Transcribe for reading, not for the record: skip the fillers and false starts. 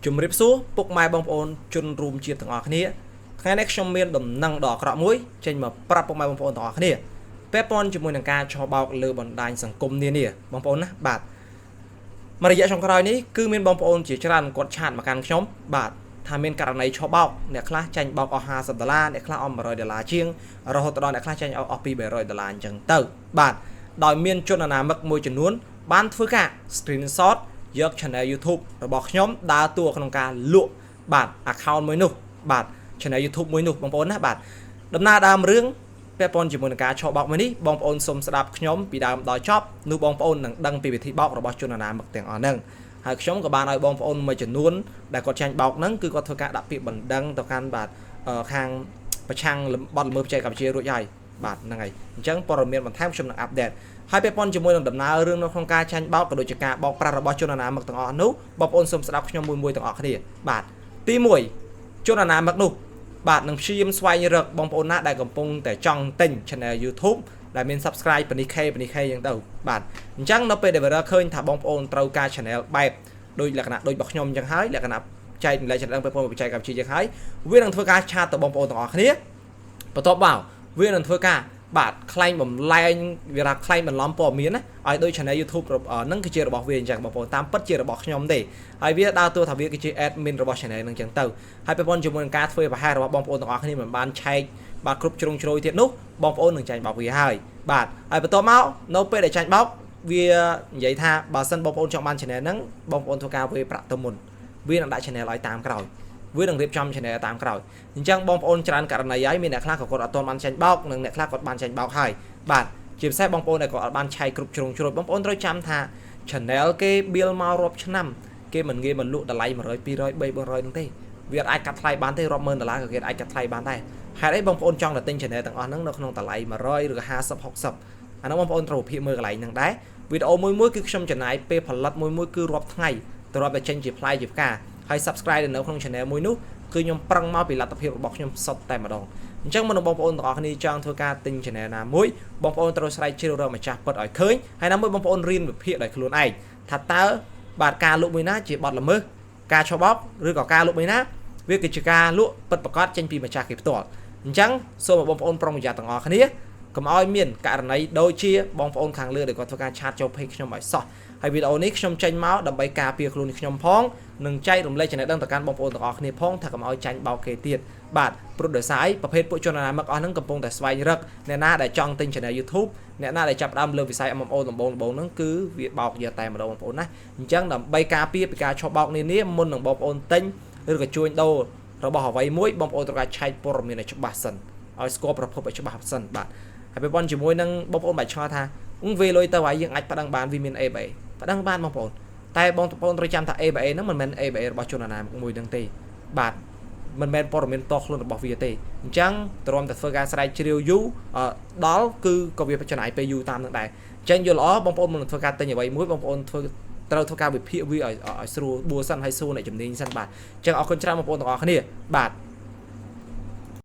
ជំរាបសួរពុកម៉ែបងប្អូនជនរួមជាតិទាំងអស់គ្នាថ្ងៃនេះខ្ញុំមានដំណឹងដ៏អាក្រក់មួយចេញមកប្រាប់ពុកម៉ែបងប្អូនទាំងអស់គ្នាពាក់ព័ន្ធជាមួយនឹងការឆបោកលើបណ្ដាញសង្គមនានាបងប្អូនណាបាទមួយរយៈចុងក្រោយនេះគឺមានបងប្អូនជាច្រើនគាត់ chat មកកាន់ខ្ញុំបាទថាមានករណីឆបោកអ្នកខ្លះចាញ់បោកអស់50ដុល្លារអ្នកខ្លះអស់100ដុល្លារជាងរហូតដល់អ្នកខ្លះចាញ់អស់200ដុល្លារអញ្ចឹងទៅបាទដោយមានជនអនាមិកមួយចំនួនបានធ្វើការ screenshot យក channel YouTube របស់ខ្ញុំដើរតួក្នុងការលក់បាទ account មួយនោះបាទ channel YouTube មួយនោះបងប្អូនណាបាទដំណើរដើមរឿងពាក់ព័ន្ធជាមួយនឹងការឆបោកមួយនេះបងប្អូនសូមស្ដាប់ខ្ញុំពីដើមដល់ចប់នោះបងប្អូននឹងដឹងពីវិធីបោករបស់ជនអនាមិកទាំងអស់ហ្នឹងហើយខ្ញុំក៏បានឲ្យបងប្អូនមួយចំនួនដែលគាត់ចាញ់បោកហ្នឹងគឺគាត់ធ្វើការដាក់ពាក្យបណ្ដឹងទៅកាន់បាទខាងប្រឆាំងបទល្មើសបច្ចេកវិទ្យារួចហើយបាទហ្នឹងហើយអញ្ចឹងព័ត៌មានបន្ថែមខ្ញុំនឹង update ហើយពាក់ព័ន្ធជាមួយនឹងដំណើររឿងនៅក្នុងការចាញ់បោកក៏ដូចជាការបោកប្រាស់របស់ជនអនាមិកទាំងអស់នោះបងប្អូនសូមស្ដាប់ខ្ញុំមួយមួយទាំងអស់គ្នាបាទទី1ជនអនាមិកនោះបាទនឹងព្យាយាមស្វែងរកបងប្អូនណាដែលកំពុងតែចង់ទិញ channel YouTube ដែលមាន subscribe ប៉នី K ប៉នី K អញ្ចឹងទៅបាទអញ្ចឹងនៅពេលដែលវាឃើញថាបងប្អូនត្រូវការ channel បែបដូចលក្ខណៈដូចរបស់ខ្ញុំអញ្ចឹងហើយលក្ខណៈចែករំលែកចំណេះដឹងពាក់ព័ន្ធបច្ចេកវិទ្យាអញ្ចឹងហើយវានឹងធ្វើការ chat ទៅបងប្អូនទាំងអស់គ្នាបន្ទាប់មកវានឹងធ្វើការបាទក្លែងបំលែងវាថាក្លែងបន្លំព័ត៌មានណាឲ្យដូច channel YouTube ហ្នឹងគឺជារបស់វាអញ្ចឹងបងប្អូនតាមពិតជារបស់ខ្ញុំទេហើយវាដើរតួថាវាគឺជា admin របស់ channel ហ្នឹងអញ្ចឹងទៅហើយពាក់ព័ន្ធជាមួយនឹងការធ្វើប្រហែសរបស់បងប្អូនទាំងអស់គ្នាមិនបានឆែកបាទគ្រប់ជ្រុងជ្រោយទៀតនោះបងប្អូននឹងចាញ់បោកវាហើយបាទហើយបន្ទាប់មកនៅពេលដែលចាញ់បោកវានិយាយថាបើសិនបងប្អូនចង់បាន channel ហ្នឹងបងប្អូនធ្វើការវេប្រាក់ទៅមុនវានឹងដាក់ channel ឲ្យតាមក្រោយវានឹងរៀបចំ channel តាមក្រោយអញ្ចឹងបងប្អូនច្រើនករណីហើយមានអ្នកខ្លះក៏គាត់អត់ទាន់បានចាញ់បោកនិងអ្នកខ្លះគាត់បានចាញ់បោកហើយបាទជាពិសេសបងប្អូនដែលគាត់អត់បានឆែកគ្រប់ជ្រុងជ្រោយបងប្អូនត្រូវចាំថា channel គេបៀលមករាប់ឆ្នាំគេមិនងាយមកលក់តម្លៃ100 200 3 400ហ្នឹងទេវាអាចកាត់ថ្លៃបានទេរាប់ម៉ឺនដុល្លារក៏គេអាចកាត់ថ្លៃបានដែរហេតុអីបងប្អូនចង់តែទិញ channel ទាំងអស់ហ្នឹងនៅក្នុងតម្លៃ100ឬក៏50 60អាហ្នឹងបងប្អូនត្រូវវិភាគមើលកន្លែងហ្នឹងដែរវីដេអូមួយមួយគឺខ្ញុំចំណាយពេលផលិតមួយមួយគឺរាប់ថ្ងៃទម្រាំតែចេញជាផ្លែជាផ្កាហើយ subscribe នៅក្នុង channel មួយនោះគឺខ្ញុំប្រឹងមកពីលទ្ធភាពរបស់ខ្ញុំសុទ្ធតែម្ដងអញ្ចឹងមុននឹងបងប្អូនទាំងអស់គ្នាចង់ធ្វើការទិញ channel ណាមួយបងប្អូនត្រូវស្រាវជ្រាវរកម្ចាស់ពិតឲ្យឃើញហើយណាមួយបងប្អូនរៀនវិភាគដោយខ្លួនឯងថាតើបាទការលក់មួយណាជាបទល្មើសការឆបោកឬក៏ការលក់មួយណាវាគឺជាការលក់ពិតប្រាកដចេញពីម្ចាស់គេផ្ទាល់អញ្ចឹងសូមឲ្យបងប្អូនប្រុងប្រយ័ត្នទាំងអស់គ្នាកុំឲ្យមានករណីដូចជាបងប្អូនខាងលើដែលគាត់ធ្វើការ chat ចូល page ខ្ញុំឲ្យសោះហើយវីដេអូនេះខ្ញុំចេញមកដើម្បីការពារខ្លួនខ្ញុំផងនិងចែករំលែកចំណេះដឹងទៅកាន់បងប្អូនទាំងអស់គ្នាផងថាកុំឲ្យចាញ់បោកគេទៀតបាទព្រោះដោយសារអីប្រភេទពួកជនអនាមិកអស់ហ្នឹងកំពុងតែស្វែងរកអ្នកណាដែលចង់ទិញ channel YouTube អ្នកណាដែលចាប់ផ្ដើមលើវិស័យ MMO ដំបូងដំបូងហ្នឹងគឺវាបោកយកតែម្ដងបងប្អូនណាអញ្ចឹងដើម្បីការពារពីការឆបោកនានាមុននឹងបងប្អូនទិញឬក៏ជួញដូររបស់អ្វីមួយបងប្អូនត្រូវការឆែកព័ត៌មានឲ្យច្បាស់សិនឲ្យស្គាល់ប្រភពឲ្យច្បាស់សិនបាទហើយពាក់ព័ន្ធជាមួយនឹងបងប្អូនបាច់ឆ្ងល់ថាវេលុយទៅហើយយើងអាចប្តឹងបានវាមាន ABA ប្តឹងបានបងប្អូនតែបងប្អូនត្រូវចាំថា ABA ហ្នឹងមិនមែន ABA របស់ជនអនាមួយហ្នឹងទេបាទមិនមែនព័ត៌មានតខ្លួនរបស់វាទេអញ្ចឹងទ្រាំតែធ្វើការស្រាវជ្រាវយូរដល់គឺក៏វាចំណាយពេលយូរតាមនឹងដែរអញ្ចឹងយល់ល្អបងប្អូនមុននឹងធ្វើការទិញអ្វីមួយបងប្អូនធ្វើត្រូវធ្វើការវិភាគវាឲ្យឲ្យស្រួលបួសិនហើយសួរអ្នកជំនាញសិនបាទអញ្ចឹងអរគុណច្រើនបងប្អូនទាំងអស់គ្នាបាទ។